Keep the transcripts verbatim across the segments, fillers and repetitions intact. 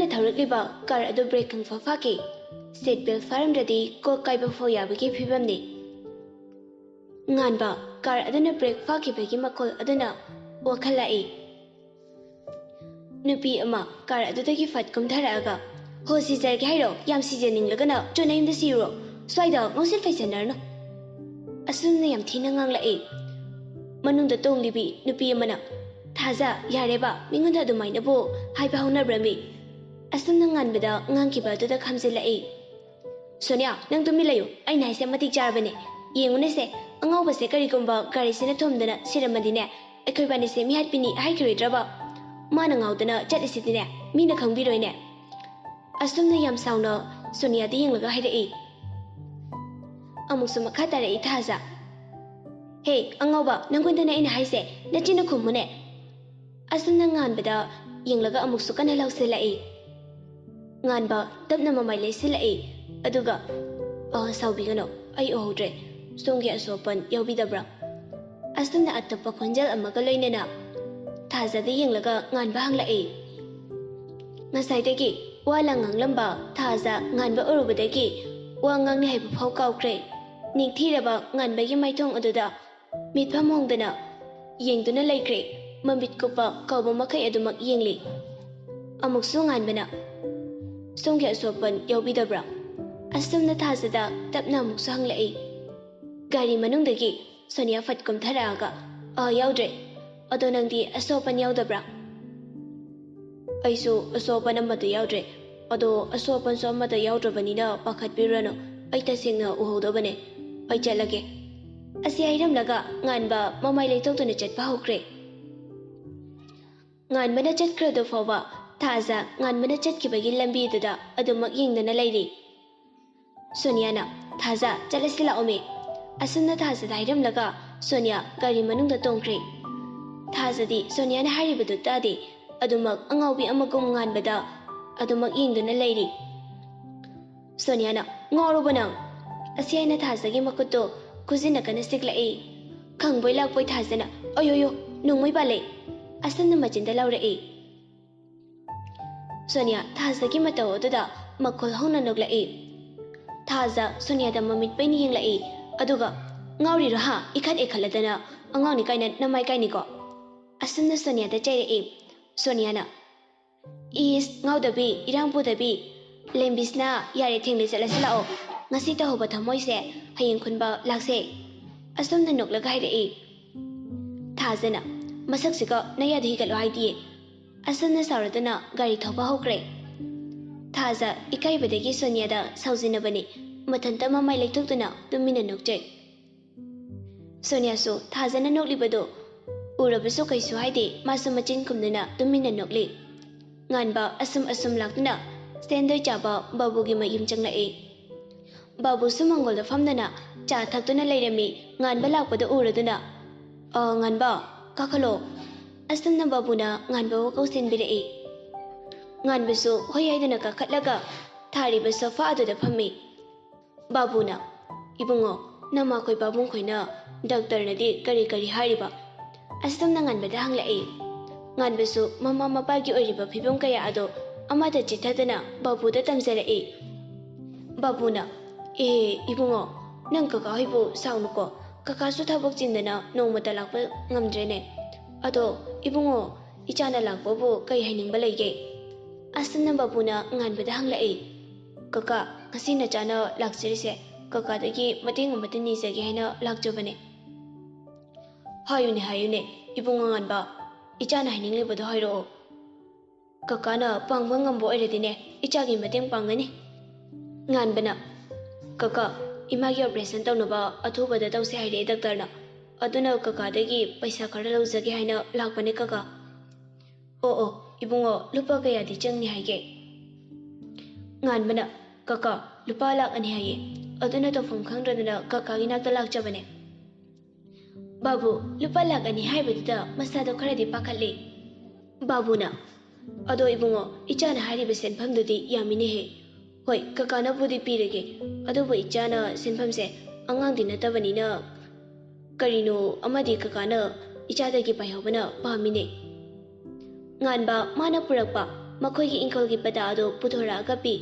ꯊꯧꯔꯛꯂꯤꯕ car ꯑꯗꯨ break ꯈꯪꯐꯥ ꯐꯥꯈꯤ꯫ ꯁꯤꯠ ꯕꯦꯜ ꯐꯥꯔꯝꯗ꯭ꯔꯗꯤ ꯀꯣꯛ ꯀꯥꯏꯕ ꯐꯥꯎ ꯌꯥꯕꯒꯤ ꯐꯤꯕꯝꯅꯤ꯫ ꯉꯥꯟꯕ ꯀꯥꯔ ꯑꯗꯨꯅ ꯕ꯭ꯔꯦꯛ ꯐꯥꯈꯤꯕꯒꯤ ꯃꯈꯣꯜ ꯑꯗꯨꯅ ꯋꯥꯈꯜ ꯂꯥꯛꯏ꯫ ꯅꯨꯄꯤ ꯑꯃ ꯀꯥꯔ ꯑꯗꯨꯗꯒꯤ ꯐꯠ ꯀꯨꯝꯊꯔꯛꯑꯒ, "ꯍꯣ, ꯁꯤꯖꯔꯒꯦ ꯍꯥꯏꯔꯣ? ꯌꯥꯝ ꯁꯤꯖꯅꯤꯡꯂꯒꯅ ꯆꯨꯅꯌꯨꯝꯗ ꯁꯤꯔꯨꯔꯣ꯫ ꯁ꯭ꯋꯥꯏꯗ ꯉꯥꯎꯁꯤꯟ ꯐꯩꯁꯟꯅꯔꯅꯨ꯫" ꯑꯁꯨꯝꯅ ꯌꯥꯝ ꯊꯤꯅ ꯉꯥꯡꯂꯛꯏ꯫ ꯃꯅꯨꯡꯗ ꯇꯣꯡꯂꯤꯕꯤ ꯅꯨꯄꯤ ꯑꯃꯅ, "ꯊꯥꯖ, ꯌꯥꯔꯦꯕ, ꯃꯤꯉꯣꯟꯗ ꯑꯗꯨꯃꯥꯏꯅꯕꯨ ꯍꯥꯏꯕ ꯍꯧꯅꯕ꯭ꯔꯃꯤ?" ꯑꯁꯨꯝꯅ ꯉꯥꯟꯕꯗ ꯉꯥꯡꯈꯤꯕ ꯑꯗꯨꯗ ꯈꯥꯝꯖꯤꯜꯂꯛꯏ꯫ "ꯁꯣꯅꯤꯌꯥ, ꯅꯪ ꯇꯨꯃꯤꯟ ꯂꯩꯌꯨ꯫ ꯑꯩꯅ ꯍꯥꯏꯁꯦ ꯃꯇꯤꯛ ꯆꯥꯔꯕꯅꯦ꯫ ꯌꯦꯡꯉꯨꯅꯦꯁꯦ, ꯑꯉꯥꯎꯕꯁꯦ ꯀꯔꯤꯒꯨꯝꯕ ꯒꯥꯔꯤꯁꯤꯅ ꯊꯣꯝꯗꯅ ꯁꯤꯔꯝꯃꯗꯤꯅꯦ, ꯑꯩꯈꯣꯏꯕꯥꯅꯤꯁꯦ ꯃꯤꯍꯥꯠꯄꯤꯅꯤ ꯍꯥꯏꯈꯤꯔꯣꯏꯗ꯭ꯔꯕ? ꯃꯥꯅ ꯉꯥꯎꯗꯅ ꯆꯠꯂꯤꯁꯤꯗꯤꯅꯦ, ꯃꯤꯅ ꯈꯪꯕꯤꯔꯣꯏꯅꯦ꯫" ꯑꯁꯨꯝꯅ ꯌꯥꯝ ꯁꯥꯎꯅ ꯁꯣꯅꯤꯌꯥꯗ ꯌꯦꯡꯂꯒ ꯍꯥꯏꯔꯛꯏ꯫ ꯑꯃꯨꯛꯁꯨ ꯃꯈꯥ ꯇꯥꯔꯛꯏ ꯊꯥꯖ꯫ "ꯍꯦ, ꯑꯉꯥꯎꯕ, ꯅꯪꯉꯣꯟꯗꯅꯦ ꯑꯩꯅ ꯍꯥꯏꯁꯦ, ꯅꯆꯤꯟꯅ ꯈꯨꯝꯃꯨꯅꯦ꯫" ꯑꯁꯨꯝꯅ ꯉꯥꯟꯕꯗ ꯌꯦꯡꯂꯒ ꯑꯃꯨꯛꯁꯨ ꯀꯟꯅ ꯂꯥꯎꯁꯤꯜꯂꯛꯏ꯫ ꯉꯥꯟꯕ ꯇꯞꯅ ꯃꯃꯥꯏ ꯂꯩꯁꯤꯜꯂꯛꯏ, ꯑꯗꯨꯒ, "ꯑ, ꯁꯥꯎꯕꯤꯒꯅꯨ, ꯑꯩ ꯎꯍꯧꯗ꯭ꯔꯦ꯫ ꯁꯣꯝꯒꯤ ꯑꯁꯣꯛ ꯑꯄꯟ ꯌꯥꯎꯕꯤꯗꯕ꯭ꯔꯥ?" ꯑꯁꯨꯝꯅ ꯑꯇꯞꯄ ꯈꯣꯟꯖꯦꯜ ꯑꯃꯒ ꯂꯣꯏꯅꯅ ꯊꯥꯖꯗ ꯌꯦꯡꯂꯒ ꯉꯥꯟꯕ ꯍꯪꯂꯛꯏ꯫ ꯉꯁꯥꯏꯗꯒꯤ ꯋꯥ ꯂꯥꯡ ꯉꯥꯡꯂꯝꯕ ꯊꯥꯖ ꯉꯥꯟꯕ ꯎꯔꯨꯕꯗꯒꯤ ꯋꯥ ꯉꯥꯡꯅꯤ ꯍꯥꯏꯕ ꯐꯥꯎ ꯀꯥꯎꯈ꯭ꯔꯦ꯫ ꯅꯤꯡꯊꯤꯔꯕ ꯉꯥꯟꯕꯒꯤ ꯃꯥꯏꯊꯣꯡ ꯑꯗꯨꯗ ꯃꯤꯠꯐꯝ ꯍꯣꯡꯗꯅ ꯌꯦꯡꯗꯨꯅ ꯂꯩꯈ꯭ꯔꯦ꯫ ꯃꯃꯤꯠ ꯀꯨꯞꯄ ꯀꯧꯕ ꯃꯈꯩ ꯑꯗꯨꯃꯛ ꯌꯦꯡꯂꯤ꯫ ꯑꯃꯨꯛꯁꯨ ꯉꯥꯟꯕꯅ, "ꯁꯣꯝꯒꯤ ꯑꯁꯣꯛ ꯑꯄꯟ ꯌꯥꯎꯕꯤꯗꯕ꯭ꯔꯥ?" ꯑꯁꯨꯝꯅ ꯊꯥꯖꯗ ꯇꯞꯅ ꯑꯃꯨꯛꯁꯨ ꯍꯪꯂꯛꯏ꯫ ꯒꯥꯔꯤ ꯃꯅꯨꯡꯗꯒꯤ ꯁꯣꯅꯤꯌꯥ ꯐꯠ ꯀꯨꯝꯊꯔꯛꯑꯒ, "ꯑ, ꯌꯥꯎꯗ꯭ꯔꯦ꯫ ꯑꯗꯣ ꯅꯪꯗꯤ ꯑꯁꯣꯛ ꯑꯄꯟ ꯌꯥꯎꯗꯕ꯭ꯔꯥ?" "ꯑꯩꯁꯨ ꯑꯁꯣꯛ ꯑꯄꯟ ꯑꯃꯠꯇ ꯌꯥꯎꯗ꯭ꯔꯦ꯫ ꯑꯗꯣ ꯑꯁꯣꯛ ꯑꯄꯟꯁꯨ ꯑꯃꯠꯇ ꯌꯥꯎꯗ꯭ꯔꯕꯅꯤꯅ ꯄꯥꯈꯠꯄꯤꯔꯨꯔꯅꯨ꯫ ꯑꯩ ꯇꯁꯦꯡꯅ ꯎꯍꯧꯗꯕꯅꯦ꯫ ꯑꯩ ꯆꯠꯂꯒꯦ꯫" ꯑꯁꯤ ꯍꯥꯏꯔꯝꯂꯒ ꯉꯥꯟꯕ ꯃꯃꯥꯏ ꯂꯩꯊꯣꯛꯇꯨꯅ ꯆꯠꯄ ꯍꯧꯈ꯭ꯔꯦ꯫ ꯉꯥꯟꯕꯅ ꯆꯠꯈ꯭ꯔꯗꯨ ꯐꯥꯎꯕ ꯊꯥꯖ ꯉꯥꯟꯕꯅ ꯆꯠꯈꯤꯕꯒꯤ ꯂꯝꯕꯤꯗꯨꯗ ꯑꯗꯨꯃꯛ ꯌꯦꯡꯗꯨꯅ ꯂꯩꯔꯤ꯫ ꯁꯣꯅꯤꯌꯥꯅ, "ꯊꯥꯖ, ꯆꯠꯂꯁꯤ ꯂꯥꯛꯑꯣꯃꯤ꯫" ꯑꯁꯨꯝꯅ ꯊꯥꯖꯗ ꯍꯥꯏꯔꯝꯂꯒ ꯁꯣꯅꯤꯌꯥ ꯒꯥꯔꯤ ꯃꯅꯨꯡꯗ ꯇꯣꯡꯈ꯭ꯔꯦ꯫ ꯊꯥꯖꯗꯤ ꯁꯣꯅꯤꯌꯥꯅ ꯍꯥꯏꯔꯤꯕꯗꯨ ꯇꯥꯗꯦ꯫ ꯑꯗꯨꯃꯛ ꯑꯉꯥꯎꯕꯤ ꯑꯃꯒꯨꯝ ꯉꯥꯟꯕꯗ ꯑꯗꯨꯃꯛ ꯌꯦꯡꯗꯨꯅ ꯂꯩꯔꯤ꯫ ꯁꯣꯅꯤꯌꯥꯅ, "ꯉꯥꯎꯔꯕꯣ ꯅꯪ?" ꯑꯁꯤ ꯍꯥꯏꯅ ꯊꯥꯖꯒꯤ ꯃꯈꯨꯠꯇꯣ ꯈꯨꯖꯤꯟꯅ ꯀꯟꯅ ꯆꯤꯛꯂꯛꯏ꯫ ꯈꯪꯕꯣꯏ ꯂꯥꯛꯄꯣꯏ ꯊꯥꯖꯅ, "ꯑꯌꯣꯌꯣ, ꯅꯣꯡꯃꯩ ꯄꯥꯜꯂꯦ!" ꯑꯁꯨꯝꯅ ꯃꯆꯤꯟꯗ ꯂꯥꯎꯔꯛꯏ꯫ ꯁꯣꯅꯤꯌꯥ ꯊꯥꯖꯒꯤ ꯃꯇꯧ ꯑꯗꯨꯗ ꯃꯈꯣꯜ ꯍꯧꯅ ꯅꯣꯛꯂꯛꯏ꯫ ꯊꯥꯖ ꯁꯣꯅꯤꯌꯥꯗ ꯃꯃꯤꯠ ꯄꯩꯅ ꯌꯦꯡꯂꯛꯏ, ꯑꯗꯨꯒ, "ꯉꯥꯎꯔꯤꯔꯣ ꯍꯥ? ꯏꯈꯠ ꯏꯈꯠꯂꯗꯅ ꯑꯉꯥꯎꯅꯤ ꯀꯥꯏꯅ ꯅꯃꯥꯏ ꯀꯥꯏꯅꯤꯀꯣ?" ꯑꯁꯨꯝꯅ ꯁꯣꯅꯤꯌꯥꯗ ꯆꯩꯔꯛꯏ꯫ ꯁꯣꯅꯤꯌꯥꯅ, "ꯏꯁ, ꯉꯥꯎꯗꯕꯤ, ꯏꯔꯥꯡ ꯄꯨꯗꯕꯤ, ꯂꯦꯝꯕꯤꯁꯅꯥ, ꯌꯥꯔꯦ, ꯊꯦꯡꯂꯦ, ꯆꯠꯂꯁꯤ ꯂꯥꯛꯑꯣ꯫ ꯉꯁꯤ ꯇꯧꯍꯧꯕ ꯊꯃꯣꯏꯁꯦ ꯍꯌꯦꯡ ꯈꯨꯟꯕ ꯂꯥꯛꯁꯦ"꯫ ꯑꯁꯨꯝꯅ ꯅꯣꯛꯂꯒ ꯍꯥꯏꯔꯛꯏ꯫ ꯊꯥꯖꯅ, "ꯃꯁꯛꯁꯤꯒ ꯅꯌꯥꯗ ꯍꯤꯒꯠꯂꯣ ꯍꯥꯏꯗꯤꯌꯦ"꯫ ꯑꯁꯨꯝꯅ ꯁꯥꯎꯔꯗꯨꯅ ꯒꯥꯔꯤ ꯊꯧꯕ ꯍꯧꯈ꯭ꯔꯦ꯫ ꯊꯥꯖ ꯏꯀꯥꯏꯕꯗꯒꯤ ꯁꯣꯅꯤꯌꯥꯗ ꯁꯥꯎꯖꯤꯟꯅꯕꯅꯤ꯫ ꯃꯊꯟꯇ ꯃꯃꯥꯏ ꯂꯩꯊꯣꯛꯇꯨꯅ ꯇꯨꯃꯤꯟꯅ ꯅꯣꯛꯆꯩ꯫ ꯁꯣꯅꯤꯌꯥꯁꯨ ꯊꯥꯖꯅ ꯅꯣꯛꯂꯤꯕꯗꯨ ꯎꯔꯕꯁꯨ ꯀꯩꯁꯨ ꯍꯥꯏꯗꯦ, ꯃꯥꯁꯨ ꯃꯆꯤꯟ ꯈꯨꯝꯗꯨꯅ ꯇꯨꯃꯤꯟꯅ ꯅꯣꯛꯂꯤ꯫ ꯉꯥꯟꯕ ꯑꯁꯨꯝ ꯑꯁꯨꯝ ꯂꯥꯛꯇꯨꯅ ꯁꯦꯟꯗꯣꯏ ꯆꯥꯕ ꯕꯥꯕꯨꯒꯤ ꯃꯌꯨꯝ ꯆꯪꯂꯛꯏ꯫ ꯕꯥꯕꯨꯁꯨ ꯃꯪꯒꯣꯜꯗ ꯐꯝꯗꯨꯅ ꯆꯥ ꯊꯛꯇꯨꯅ ꯂꯩꯔꯝꯃꯤ꯫ ꯉꯥꯟꯕ ꯂꯥꯛꯄꯗ ꯎꯔꯗꯨꯅ, "ꯑ, ꯉꯥꯟꯕ, ꯀꯥꯈꯠꯂꯣ"꯫ ꯑꯁꯨꯝꯅ ꯕꯥꯕꯨꯅ ꯉꯥꯟꯕꯕꯨ ꯀꯧꯁꯤꯟꯕꯤꯔꯛꯏ꯫ ꯉꯥꯟꯕꯁꯨ ꯍꯣꯏ ꯍꯥꯏꯗꯨꯅ ꯀꯥꯈꯠꯂꯒ ꯊꯥꯔꯤꯕ ꯁꯣꯐꯥ ꯑꯗꯨꯗ ꯐꯝꯃꯤ꯫ ꯕꯥꯕꯨꯅ, "ꯏꯕꯨꯡꯉꯣ, ꯅꯃꯥꯈꯣꯏ ꯄꯥꯕꯨꯡꯈꯣꯏꯅ ꯗꯥꯛꯇꯔꯅꯗꯤ ꯀꯔꯤ ꯀꯔꯤ ꯍꯥꯏꯔꯤꯕ?" ꯑꯁꯨꯝꯅ ꯉꯥꯟꯕꯗ ꯍꯪꯂꯛꯏ꯫ ꯉꯥꯟꯕꯁꯨ ꯃꯃꯥ ꯃꯄꯥꯒꯤ ꯑꯣꯏꯔꯤꯕ ꯐꯤꯕꯝ ꯀꯌꯥ ꯑꯗꯣ ꯑꯃꯗ ꯆꯤꯊꯗꯅ ꯕꯥꯕꯨꯗ ꯇꯝꯖꯔꯛꯏ꯫ ꯕꯥꯕꯨꯅ, "ꯑꯦ ꯏꯕꯨꯡꯉꯣ, ꯅꯪ ꯀꯀꯥ ꯍꯣꯏꯕꯨ ꯁꯥꯎꯅꯨꯀꯣ, ꯀꯀꯥꯁꯨ ꯊꯕꯛ ꯆꯤꯟꯗꯅ ꯅꯣꯡꯃꯇ ꯂꯥꯛꯄ ꯉꯝꯗ꯭ꯔꯦꯅꯦ꯫ ꯑꯗꯣ ꯏꯕꯨꯡꯉꯣ, ꯏꯆꯥꯅ ꯂꯥꯛꯄꯕꯨ ꯀꯩ ꯍꯥꯏꯅꯤꯡꯕ ꯂꯩꯒꯦ?" ꯑꯁꯨꯝꯅ ꯕꯥꯕꯨꯅ ꯉꯥꯟꯕꯗ ꯍꯪꯂꯛꯏ꯫ "ꯀꯀꯥ, ꯉꯁꯤ ꯅꯆꯥꯅ ꯂꯥꯛꯆꯔꯤꯁꯦ ꯀꯀꯥꯗꯒꯤ ꯃꯇꯦꯡ ꯑꯃꯇ ꯅꯤꯖꯒꯦ ꯍꯥꯏꯅ ꯂꯥꯛꯆꯕꯅꯦ"꯫ "ꯍꯥꯏꯌꯨꯅꯦ, ꯍꯥꯏꯌꯨꯅꯦ, ꯏꯕꯨꯡꯉꯣ ꯉꯥꯟꯕ, ꯏꯆꯥꯅ ꯍꯥꯏꯅꯤꯡꯂꯤꯕꯗꯣ ꯍꯥꯏꯔꯛꯑꯣ꯫ ꯀꯀꯥꯅ ꯄꯥꯡꯕ ꯉꯝꯕ ꯑꯣꯏꯔꯗꯤꯅꯦ, ꯏꯆꯥꯒꯤ ꯃꯇꯦꯡ ꯄꯥꯡꯒꯅꯤ"꯫ ꯉꯥꯟꯕꯅ, "ꯀꯀꯥ, ꯏꯃꯥꯒꯤ ꯑꯣꯄꯔꯦꯁꯟ ꯇꯧꯅꯕ ꯑꯊꯨꯕꯗ ꯇꯧꯁꯦ ꯍꯥꯏꯔꯛꯑꯦ ꯗꯥꯛꯇꯔꯅ꯫ ꯑꯗꯨꯅ ꯀꯀꯥꯗꯒꯤ ꯄꯩꯁꯥ ꯈꯔ ꯂꯧꯖꯒꯦ ꯍꯥꯏꯅ ꯂꯥꯛꯄꯅꯦ ꯀꯀꯥ"꯫ "ꯑꯣ ꯑꯣ, ꯏꯕꯨꯡꯉꯣ, ꯂꯨꯄꯥ ꯀꯌꯥꯗꯤ ꯆꯪꯅꯤ ꯍꯥꯏꯒꯦ?" ꯉꯥꯟꯕꯅ, "ꯀꯀꯥ, ꯂꯨꯄꯥ ꯂꯥꯛ ꯑꯅꯤ ꯍꯥꯏꯌꯦ꯫ ꯑꯗꯨꯅ ꯇꯧꯐꯝ ꯈꯪꯗ꯭ꯔꯗꯅ ꯀꯀꯥꯒꯤ ꯅꯥꯛꯇ ꯂꯥꯛꯆꯕꯅꯦ"꯫ ꯕꯥꯕꯨ, "ꯂꯨꯄꯥ ꯂꯥꯛ ꯑꯅꯤ ꯍꯥꯏꯕꯗꯨꯗ ꯃꯁꯥꯗꯣ ꯈꯔꯗꯤ ꯄꯥꯈꯠꯂꯤ"꯫ ꯕꯥꯕꯨꯅ, "ꯑꯗꯣ ꯏꯕꯨꯡꯉꯣ, ꯏꯆꯥꯅ ꯍꯥꯏꯔꯤꯕ ꯁꯦꯟꯐꯝꯗꯨꯗꯤ ꯌꯥꯝꯃꯤꯅꯦꯍꯦ꯫ ꯍꯣꯏ, ꯀꯀꯥꯅꯕꯨꯗꯤ ꯄꯤꯔꯒꯦ, ꯑꯗꯨꯕꯨ ꯏꯆꯥꯅ ꯁꯦꯟꯐꯝꯁꯦ ꯑꯉꯥꯡꯗꯤ ꯅꯠꯇꯕꯅꯤꯅ ꯀꯔꯤꯅꯣ ꯑꯃꯗꯤ ꯀꯀꯥꯅ ꯏꯆꯥꯗꯒꯤ ꯄꯥꯏꯍꯧꯕꯅ ꯄꯥꯝꯃꯤꯅꯦ"꯫ ꯉꯥꯟꯕ ꯃꯥꯅ ꯄꯨꯔꯛꯄ ꯃꯈꯣꯏꯒꯤ ꯏꯪꯈꯣꯜꯒꯤ ꯄꯇꯥ ꯑꯗꯨ ꯄꯨꯊꯣꯔꯛꯑꯒ ꯄꯤ꯫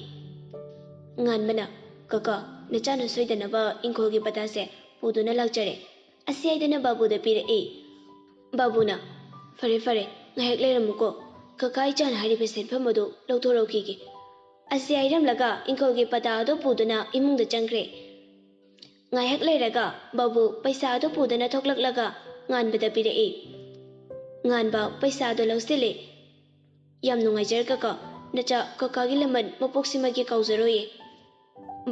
ꯉꯥꯟꯕꯅ, "ꯀꯀꯥ, ꯅꯆꯥꯅ ꯁꯣꯏꯗꯅꯕ ꯏꯪꯈꯣꯜꯒꯤ ꯄꯇꯥꯁꯦ ꯄꯨꯗꯨꯅ ꯂꯥꯛꯆꯔꯦ" ꯑꯁꯤ ꯍꯥꯏꯗꯨꯅ ꯕꯥꯕꯨꯗ ꯄꯤꯔꯛꯏ꯫ ꯕꯥꯕꯨꯅ, "ꯐꯔꯦ, ꯐꯔꯦ, ꯉꯥꯏꯍꯥꯛ ꯂꯩꯔꯝꯃꯨꯀꯣ, ꯀꯀꯥ ꯏꯆꯥꯅ ꯍꯥꯏꯔꯤꯕ ꯁꯦꯟꯐꯝ ꯑꯗꯨ ꯂꯧꯊꯣꯔꯛꯈꯤꯒꯦ" ꯑꯁꯤ ꯍꯥꯏꯔꯝꯂꯒ ꯏꯪꯈꯣꯜꯒꯤ ꯄꯇꯥ ꯑꯗꯨ ꯄꯨꯗꯨꯅ ꯏꯃꯨꯡꯗ ꯆꯪꯈ꯭ꯔꯦ꯫ ꯉꯥꯏꯍꯥꯛ ꯂꯩꯔꯒ ꯕꯥꯕꯨ ꯄꯩꯁꯥ ꯑꯗꯨ ꯄꯨꯗꯨꯅ ꯊꯣꯛꯂꯛꯂꯒ ꯉꯥꯟꯕꯗ ꯄꯤꯔꯛꯏ꯫ ꯉꯥꯟꯕ ꯄꯩꯁꯥ ꯑꯗꯨ ꯂꯧꯁꯤꯜꯂꯤ꯫ "ꯌꯥꯝ ꯅꯨꯡꯉꯥꯏꯖꯔꯦ ꯀꯀꯥ, ꯅꯆꯥ ꯀꯀꯥꯒꯤ ꯂꯃꯟ ꯃꯄꯣꯛꯁꯤꯃꯒꯤ ꯀꯥꯎꯖꯔꯣꯏꯌꯦ"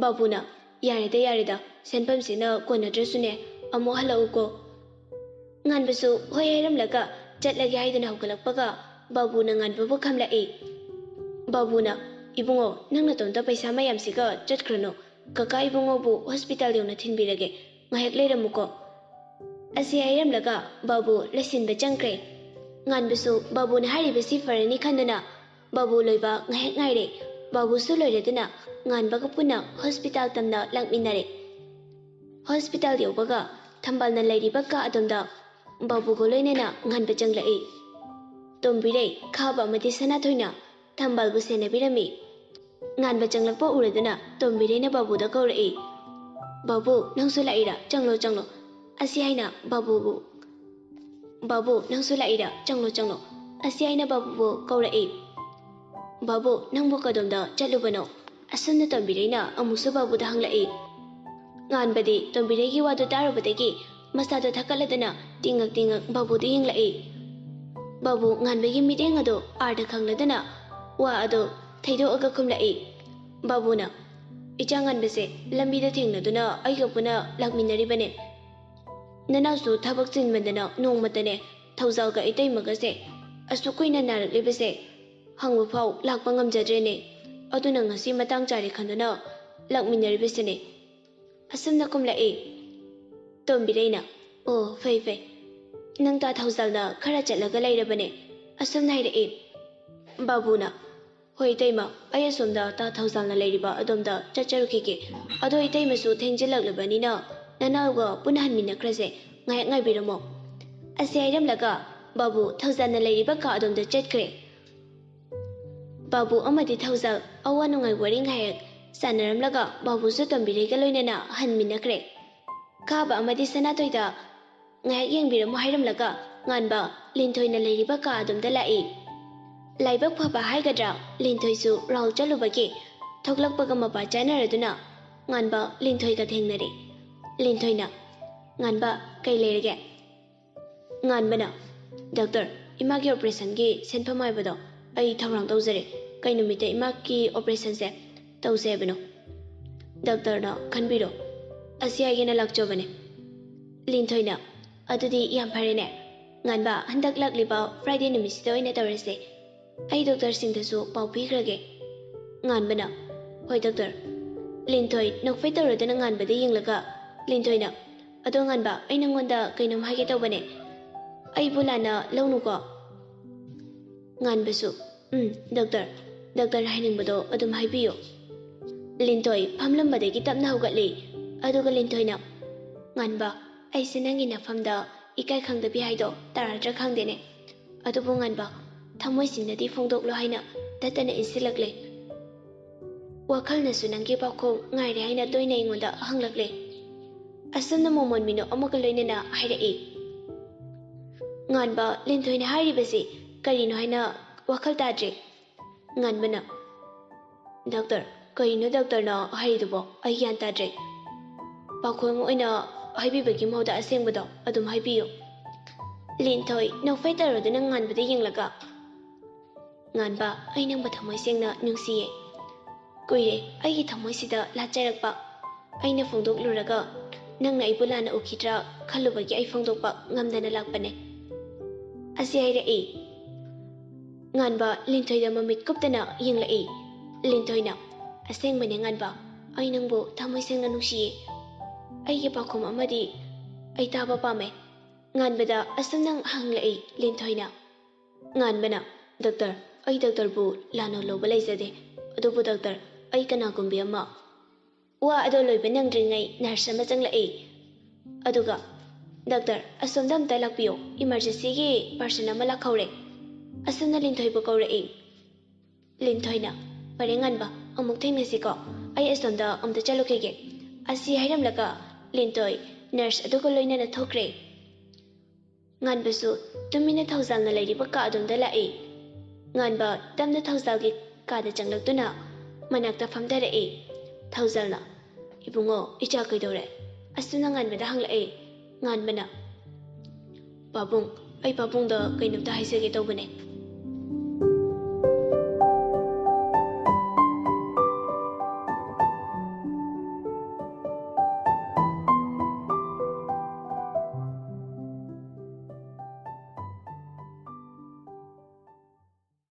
ꯕꯥꯕꯨꯅ, "ꯌꯥꯔꯦꯗ, ꯌꯥꯔꯦꯗ, ꯁꯦꯟꯐꯝꯁꯤꯅ ꯀꯣꯟꯅꯗ꯭ꯔꯁꯨꯅꯦ, ꯑꯃꯨꯛ ꯍꯜꯂꯛꯎꯀꯣ" ꯉꯥꯟꯕꯁꯨ ꯍꯣꯏ ꯍꯥꯏꯔꯝꯂꯒ ꯆꯠꯂꯒꯦ ꯍꯥꯏꯗꯨꯅ ꯍꯧꯒꯠꯂꯛꯄꯒ ꯕꯥꯕꯨꯅ ꯉꯥꯟꯕꯕꯨ ꯈꯝꯂꯛꯏ꯫ ꯕꯥꯕꯨꯅ, "ꯏꯕꯨꯡꯉꯣ, ꯅꯪ ꯅꯇꯣꯝꯇ ꯄꯩꯁꯥ ꯃꯌꯥꯝꯁꯤꯒ ꯆꯠꯈ꯭ꯔꯅꯨ, ꯀꯀꯥ ꯏꯕꯨꯡꯉꯣꯕꯨ ꯍꯣꯁꯄꯤꯇꯥꯜ ꯌꯧꯅ ꯊꯤꯟꯕꯤꯔꯒꯦ, ꯉꯥꯏꯍꯥꯛ ꯂꯩꯔꯝꯃꯨꯀꯣ" ꯑꯁꯤ ꯍꯥꯏꯔꯝꯂꯒ ꯕꯥꯕꯨ ꯂꯩꯁꯤꯟꯕ ꯆꯪꯈ꯭ꯔꯦ꯫ ꯉꯥꯟꯕꯁꯨ ꯕꯥꯕꯨꯅ ꯍꯥꯏꯔꯤꯕꯁꯤ ꯐꯔꯅꯤ ꯈꯟꯗꯨꯅ ꯕꯥꯕꯨ ꯂꯣꯏꯕ ꯉꯥꯏꯍꯥꯛ ꯉꯥꯏꯔꯦ꯫ ꯕꯥꯕꯨꯁꯨ ꯂꯣꯏꯔꯗꯨꯅ ꯉꯥꯟꯕꯒ ꯄꯨꯟꯅ ꯍꯣꯁꯄꯤꯇꯥꯜ ꯇꯝꯅ ꯂꯥꯛꯃꯤꯟꯅꯔꯦ꯫ ꯍꯣꯁꯄꯤꯇꯥꯜ ꯌꯧꯕꯒ ꯊꯝꯕꯥꯜꯅ ꯂꯩꯔꯤꯕ ꯀꯥ ꯑꯗꯣꯝꯗ ꯕꯥꯕꯨꯒ ꯂꯣꯏꯅꯅ ꯉꯥꯟꯕ ꯆꯪꯂꯛꯏ꯫ ꯇꯣꯝꯕꯤꯔꯩ, ꯈꯥꯕ ꯑꯃꯗꯤ ꯁꯅꯥꯊꯣꯏꯅ ꯊꯝꯕꯥꯜꯕꯨ ꯁꯦꯟꯅꯕꯤꯔꯝꯃꯤ꯫ ꯉꯥꯟꯕ ꯆꯪꯂꯛꯄ ꯎꯔꯗꯨꯅ ꯇꯣꯝꯕꯤꯔꯩꯅ ꯕꯥꯕꯨꯗ ꯀꯧꯔꯛꯏ꯫ "ꯕꯥꯕꯨ, ꯅꯪꯁꯨ ꯂꯥꯛꯏꯔꯥ? ꯆꯪꯂꯣ, ꯆꯪꯂꯣ" ꯑꯁꯤ ꯍꯥꯏꯅ ꯕꯥꯕꯨꯕꯨ, "ꯕꯥꯕꯨ, ꯅꯪꯁꯨ ꯂꯥꯛꯏꯔꯥ? ꯆꯪꯂꯣ, ꯆꯪꯂꯣ" ꯑꯁꯤ ꯍꯥꯏꯅ ꯕꯥꯕꯨꯕꯨ ꯀꯧꯔꯛꯏ꯫ "ꯕꯥꯕꯨ, ꯅꯪꯕꯨ ꯀꯗꯣꯝꯗ ꯆꯠꯂꯨꯕꯅꯣ?" ꯑꯁꯨꯝꯅ ꯇꯣꯝꯕꯤꯔꯩꯅ ꯑꯃꯨꯛꯁꯨ ꯕꯥꯕꯨꯗ ꯍꯪꯂꯛꯏ꯫ ꯉꯥꯟꯕꯗꯤ ꯇꯣꯝꯕꯤꯔꯩꯒꯤ ꯋꯥꯗꯨ ꯇꯥꯔꯨꯕꯗꯒꯤ ꯃꯁꯥꯗꯣ ꯊꯛꯀꯠꯂꯗꯨꯅ ꯇꯤꯡꯉꯛ ꯇꯤꯡꯉꯛ ꯕꯥꯕꯨꯗ ꯌꯦꯡꯂꯛꯏ꯫ ꯕꯥꯕꯨ ꯉꯥꯟꯕꯒꯤ ꯃꯤꯠꯌꯦꯡ ꯑꯗꯨ ꯑꯥꯔꯊ ꯈꯪꯂꯗꯨꯅ ꯋꯥ ꯑꯗꯨ ꯊꯩꯗꯣꯛꯑꯒ ꯈꯨꯝꯂꯛꯏ꯫ ꯕꯥꯕꯨꯅ, "ꯏꯆꯥ ꯉꯥꯟꯕꯁꯦ ꯂꯝꯕꯤꯗ ꯊꯦꯡꯅꯗꯨꯅ ꯑꯩꯒ ꯄꯨꯟꯅ ꯂꯥꯛꯃꯤꯟꯅꯔꯤꯕꯅꯦ꯫ ꯅꯅꯥꯎꯁꯨ ꯊꯕꯛ ꯆꯤꯟꯃꯟꯗꯅ ꯅꯣꯡꯃꯇꯅꯦ ꯊꯧꯖꯥꯜꯒ ꯏꯇꯩꯃꯒꯁꯦ ꯑꯁꯨꯛ ꯀꯨꯏꯅ ꯅꯥꯔꯛꯂꯤꯕꯁꯦ ꯍꯪꯕ ꯐꯥꯎ ꯂꯥꯛꯄ ꯉꯝꯖꯗ꯭ꯔꯦꯅꯦ꯫ ꯑꯗꯨꯅ ꯉꯁꯤ ꯃꯇꯥꯡ ꯆꯥꯔꯦ ꯈꯟꯗꯨꯅ ꯂꯥꯛꯃꯤꯟꯅꯔꯤꯕꯁꯤꯅꯦ" ꯑꯁꯨꯝꯅ ꯈꯨꯝꯂꯛꯏ꯫ ꯇꯣꯝꯕꯤꯔꯩꯅ, "ꯑꯣ, ꯐꯩ, ꯐꯩ꯫ ꯅꯪ ꯇꯥ ꯊꯧꯖꯥꯜꯗ ꯈꯔ ꯆꯠꯂꯒ ꯂꯩꯔꯕꯅꯦ" ꯑꯁꯨꯝꯅ ꯍꯥꯏꯔꯛꯏ꯫ ꯕꯥꯕꯨꯅ, "ꯍꯣꯏ ꯏꯇꯩꯃ, ꯑꯩ ꯑꯁꯣꯝꯗ ꯇꯥ ꯊꯧꯖꯥꯜꯅ ꯂꯩꯔꯤꯕ ꯑꯗꯣꯝꯗ ꯆꯠꯆꯔꯨꯈꯤꯒꯦ꯫ ꯑꯗꯣ ꯏꯇꯩꯃꯁꯨ ꯊꯦꯡꯖꯤꯜꯂꯛꯂꯕꯅꯤꯅ ꯅꯅꯥꯎꯒ ꯄꯨꯟꯅ ꯍꯟꯃꯤꯟꯅꯈ꯭ꯔꯁꯦ꯫ ꯉꯥꯏꯍꯥꯛ ꯉꯥꯏꯕꯤꯔꯝꯃꯣ" ꯑꯁꯤ ꯍꯥꯏꯔꯝꯂꯒ ꯕꯥꯕꯨ ꯊꯧꯖꯥꯜꯅ ꯂꯩꯔꯤꯕ ꯀꯥ ꯑꯗꯣꯝꯗ ꯆꯠꯈ꯭ꯔꯦ꯫ ꯕꯥꯕꯨ ꯑꯃꯗꯤ ꯊꯧꯖꯥꯜ ꯑꯋꯥ ꯅꯨꯡꯉꯥꯏ ꯋꯥꯔꯤ ꯉꯥꯏꯍꯥꯛ ꯁꯥꯟꯅꯔꯝꯂꯒ ꯕꯥꯕꯨꯁꯨ ꯇꯣꯝꯕꯤꯔꯩꯒ ꯂꯣꯏꯅꯅ ꯍꯟꯃꯤꯟꯅꯈ꯭ꯔꯦ꯫ ꯈꯥꯕ ꯑꯃꯗꯤ ꯁꯅꯥꯊꯣꯏꯗ ꯉꯥꯏꯍꯥꯛ ꯌꯦꯡꯕꯤꯔꯝꯃꯨ ꯍꯥꯏꯔꯝꯂꯒ ꯉꯥꯟꯕ ꯂꯤꯟꯊꯣꯏꯅ ꯂꯩꯔꯤꯕ ꯀꯥ ꯑꯗꯨꯝꯗ ꯂꯥꯛꯏ꯫ ꯂꯥꯏꯕꯛ ꯐꯕ ꯍꯥꯏꯒꯗ꯭ꯔꯥ, ꯂꯤꯟꯊꯣꯏꯁꯨ ꯔꯥꯎꯟ ꯆꯠꯂꯨꯕꯒꯤ ꯊꯣꯛꯂꯛꯄꯒ ꯃꯄꯥ ꯆꯥꯅꯔꯗꯨꯅ ꯉꯥꯟꯕ ꯂꯤꯟꯊꯣꯏꯒ ꯊꯦꯡꯅꯔꯦ꯫ ꯂꯤꯟꯊꯣꯏꯅ, "ꯉꯥꯟꯕ, ꯀꯩ ꯂꯩꯔꯒꯦ?" ꯉꯥꯟꯕꯅ, "ꯗꯣꯛꯇꯔ, ꯏꯃꯥꯒꯤ ꯑꯣꯄꯔꯦꯁꯟꯒꯤ ꯁꯦꯟꯐꯝ ꯍꯥꯏꯕꯗꯣ ꯑꯩ ꯊꯧꯔꯥꯡ ꯇꯧꯖꯔꯦ꯫ ꯀꯩ ꯅꯨꯃꯤꯠꯇ ꯏꯃꯥꯒꯤ ꯑꯣꯄꯔꯦꯁꯟꯁꯦ ꯇꯧꯁꯦ ꯍꯥꯏꯕꯅꯣ? ꯗꯣꯛꯇꯔꯅ ꯈꯟꯕꯤꯔꯣ꯫ ꯑꯁꯤ ꯍꯥꯏꯒꯦꯅ ꯂꯥꯛꯆꯕꯅꯦ꯫" ꯂꯤꯟꯊꯣꯏꯅ, "ꯑꯗꯨꯗꯤ ꯌꯥꯝ ꯐꯔꯦꯅꯦ꯫ ꯉꯥꯟꯕ, ꯍꯟꯗꯛ ꯂꯥꯛꯂꯤꯕ ꯐ꯭ꯔꯥꯏꯗꯦ ꯅꯨꯃꯤꯠꯁꯤꯗ ꯑꯣꯏꯅ ꯇꯧꯔꯁꯦ꯫ ꯑꯩ ꯗꯣꯛꯇꯔꯁꯤꯡꯗꯁꯨ ꯄꯥꯎ ꯄꯤꯈ꯭ꯔꯒꯦ꯫" ꯉꯥꯟꯕꯅ, "ꯍꯣꯏ ꯗꯣꯛꯇꯔ꯫" ꯂꯤꯟꯊꯣꯏ ꯅꯣꯛꯐꯦꯠ ꯇꯧꯔꯗꯨꯅ ꯉꯥꯟꯕꯗ ꯌꯦꯡꯂꯒ ꯂꯤꯟꯊꯣꯏꯅ, "ꯑꯗꯣ ꯉꯥꯟꯕ, ꯑꯩ ꯅꯪꯉꯣꯟꯗ ꯀꯩꯅꯣꯝ ꯍꯥꯏꯒꯦ ꯇꯧꯕꯅꯦ꯫ ꯑꯩꯕꯨ ꯂꯥꯟꯅ ꯂꯧꯅꯨꯀꯣ꯫" ꯉꯥꯟꯕꯁꯨ, "ꯎꯝ, ꯗꯣꯛꯇꯔ, ꯗꯣꯛꯇꯔ ꯍꯥꯏꯅꯤꯡꯕꯗꯣ ꯑꯗꯨꯝ ꯍꯥꯏꯕꯤꯌꯨ꯫" ꯂꯤꯟꯊꯣꯏ ꯐꯝꯂꯝꯕꯗꯒꯤ ꯇꯞꯅ ꯍꯧꯒꯠꯂꯤ꯫ ꯑꯗꯨꯒ ꯂꯤꯟꯊꯣꯏꯅ, "ꯉꯥꯟꯕ, ꯑꯩꯁꯦ ꯅꯪꯒꯤ ꯅꯐꯝꯗ ꯏꯀꯥꯏ ꯈꯪꯗꯕꯤ ꯍꯥꯏꯗꯣ ꯇꯥꯔꯗ꯭ꯔꯥ ꯈꯪꯗꯦꯅꯦ꯫ ꯑꯗꯨꯕꯨ ꯉꯥꯟꯕ, ꯊꯃꯣꯏꯁꯤꯡꯅꯗꯤ ꯐꯣꯡꯗꯣꯛꯂꯣ ꯍꯥꯏꯅ ꯇꯠꯇꯅ ꯏꯟꯁꯤꯜꯂꯛꯂꯦ꯫ ꯋꯥꯈꯜꯅꯁꯨ ꯅꯪꯒꯤ ꯄꯥꯎꯈꯨꯝ ꯉꯥꯏꯔꯦ ꯍꯥꯏꯅ ꯇꯣꯏꯅ ꯑꯩꯉꯣꯟꯗ ꯍꯪꯂꯛꯂꯦ꯫" ꯑꯁꯨꯝꯅ ꯃꯣꯃꯣꯟ ꯃꯤꯅꯣꯛ ꯑꯃꯒ ꯂꯣꯏꯅꯅ ꯍꯥꯏꯔꯛꯏ꯫ ꯉꯥꯟꯕ, ꯂꯤꯟꯊꯣꯏꯅ ꯍꯥꯏꯔꯤꯕꯁꯤ ꯀꯔꯤꯅꯣ ꯍꯥꯏꯅ ꯋꯥꯈꯜ ꯇꯥꯗ꯭ꯔꯦ꯫ ꯉꯥꯟꯕꯅ, "ꯗꯣꯛꯇꯔ, ꯀꯔꯤꯅꯣ ꯗꯣꯛꯇꯔꯅ ꯍꯥꯏꯔꯤꯗꯨꯕꯣ? ꯑꯩ ꯒ꯭ꯌꯥꯟ ꯇꯥꯗ꯭ꯔꯦ꯫ ꯄꯥꯎꯈꯨꯝ ꯑꯣꯏꯅ ꯍꯥꯏꯕꯤꯕꯒꯤ ꯃꯍꯨꯠꯇ ꯑꯁꯦꯡꯕꯗꯣ ꯑꯗꯨꯝ ꯍꯥꯏꯕꯤꯌꯨ꯫" ꯂꯤꯟꯊꯣꯏ ꯅꯣꯛꯐꯦꯠ ꯇꯧꯔꯗꯨꯅ ꯉꯥꯟꯕꯗ ꯌꯦꯡꯂꯒ, "ꯉꯥꯟꯕ, ꯑꯩ ꯅꯪꯕꯨ ꯊꯃꯣꯏ ꯁꯦꯡꯅ ꯅꯨꯡꯁꯤꯌꯦ꯫ ꯀꯨꯏꯔꯦ ꯑꯩꯒꯤ ꯊꯃꯣꯏꯁꯤꯗ ꯂꯥꯠꯆꯔꯛꯄ꯫ ꯑꯩꯅ ꯐꯣꯡꯗꯣꯛꯂꯨꯔꯒ ꯅꯪꯅ ꯑꯩꯕꯨ ꯂꯥꯟꯅ ꯎꯈꯤꯗ꯭ꯔꯥ ꯈꯜꯂꯨꯕꯒꯤ ꯑꯩ ꯐꯣꯡꯗꯣꯛꯄ ꯉꯝꯗꯅ ꯂꯥꯛꯄꯅꯦ꯫" ꯑꯁꯤ ꯍꯥꯏꯔꯛꯏ꯫ ꯉꯥꯟꯕ ꯂꯤꯟꯊꯣꯏꯗ ꯃꯃꯤꯠ ꯀꯨꯞꯇꯅ ꯌꯦꯡꯂꯛꯏ꯫ ꯂꯤꯟꯊꯣꯏꯅ, "ꯑꯁꯦꯡꯕꯅꯦ ꯉꯥꯟꯕ, ꯑꯩ ꯅꯪꯕꯨ ꯊꯃꯣꯏ ꯁꯦꯡꯅ ꯅꯨꯡꯁꯤꯌꯦ꯫ ꯑꯩꯒꯤ ꯄꯥꯎꯈꯨꯝ ꯑꯃꯗꯤ ꯑꯩ ꯇꯥꯕ ꯄꯥꯝꯃꯦ꯫" ꯉꯥꯟꯕꯗ ꯑꯁꯨꯝꯅ ꯍꯪꯂꯛꯏ ꯂꯤꯟꯊꯣꯏꯅ꯫ ꯉꯥꯟꯕꯅ, "ꯗꯣꯛꯇꯔ, ꯑꯩ ꯗꯣꯛꯇꯔꯕꯨ ꯂꯥꯟꯅ ꯂꯧꯕ ꯂꯩꯖꯗꯦ꯫ ꯑꯗꯨꯕꯨ ꯗꯣꯛꯇꯔ, ꯑꯩ ꯀꯅꯥꯒꯨꯝꯕꯤ ꯑꯃ꯫" ꯋꯥ ꯑꯗꯣ ꯂꯣꯏꯕ ꯅꯪꯗ꯭ꯔꯤꯉꯩ ꯅꯔꯁ ꯑꯃ ꯆꯪꯂꯛꯏ꯫ ꯑꯗꯨꯒ, "ꯗꯣꯛꯇꯔ, ꯑꯁꯣꯝꯗ ꯑꯝꯇ ꯂꯥꯛꯄꯤꯌꯨ, ꯏꯃꯔꯖꯦꯟꯁꯤꯒꯤ ꯄꯥꯔꯁꯟ ꯑꯃ ꯂꯥꯛꯍꯧꯔꯦ꯫" ꯑꯁꯨꯝꯅ ꯂꯤꯟꯊꯣꯏꯕꯨ ꯀꯧꯔꯛꯏ꯫ ꯂꯤꯟꯊꯣꯏꯅ, "ꯐꯔꯦ ꯉꯥꯟꯕ, ꯑꯃꯨꯛ ꯊꯦꯡꯅꯁꯤꯀꯣ, ꯑꯩ ꯑꯁꯣꯝꯗ ꯑꯝꯇ ꯆꯠꯂꯨꯈꯤꯒꯦ"꯫ ꯑꯁꯤ ꯍꯥꯏꯔꯝꯂꯒ ꯂꯤꯟꯊꯣꯏ ꯅꯔꯁ ꯑꯗꯨꯒ ꯂꯣꯏꯅꯅ ꯊꯣꯛꯈ꯭ꯔꯦ꯫ ꯉꯥꯟꯕꯁꯨ ꯇꯨꯃꯤꯟꯅ ꯊꯧꯖꯥꯜꯅ ꯂꯩꯔꯤꯕ ꯀꯥ ꯑꯗꯣꯝꯗ ꯂꯥꯛꯏ꯫ ꯉꯥꯟꯕ ꯇꯞꯅ ꯊꯧꯖꯥꯜꯒꯤ ꯀꯥꯗ ꯆꯪꯂꯛꯇꯨꯅ ꯃꯅꯥꯛꯇ ꯐꯝꯊꯔꯛꯏ꯫ ꯊꯧꯖꯥꯜꯅ, "ꯏꯕꯨꯡꯉꯣ, ꯏꯆꯥ ꯀꯩꯗꯧꯔꯦ?" ꯑꯁꯨꯝꯅ ꯉꯥꯟꯕꯗ ꯍꯪꯂꯛꯏ꯫ ꯉꯥꯟꯕꯅ, "ꯄꯥꯕꯨꯡ, ꯑꯩ ꯄꯥꯕꯨꯡꯗ ꯀꯩꯅꯣꯝꯇ ꯍꯥꯏꯖꯒꯦ ꯇꯧꯕꯅꯦ"꯫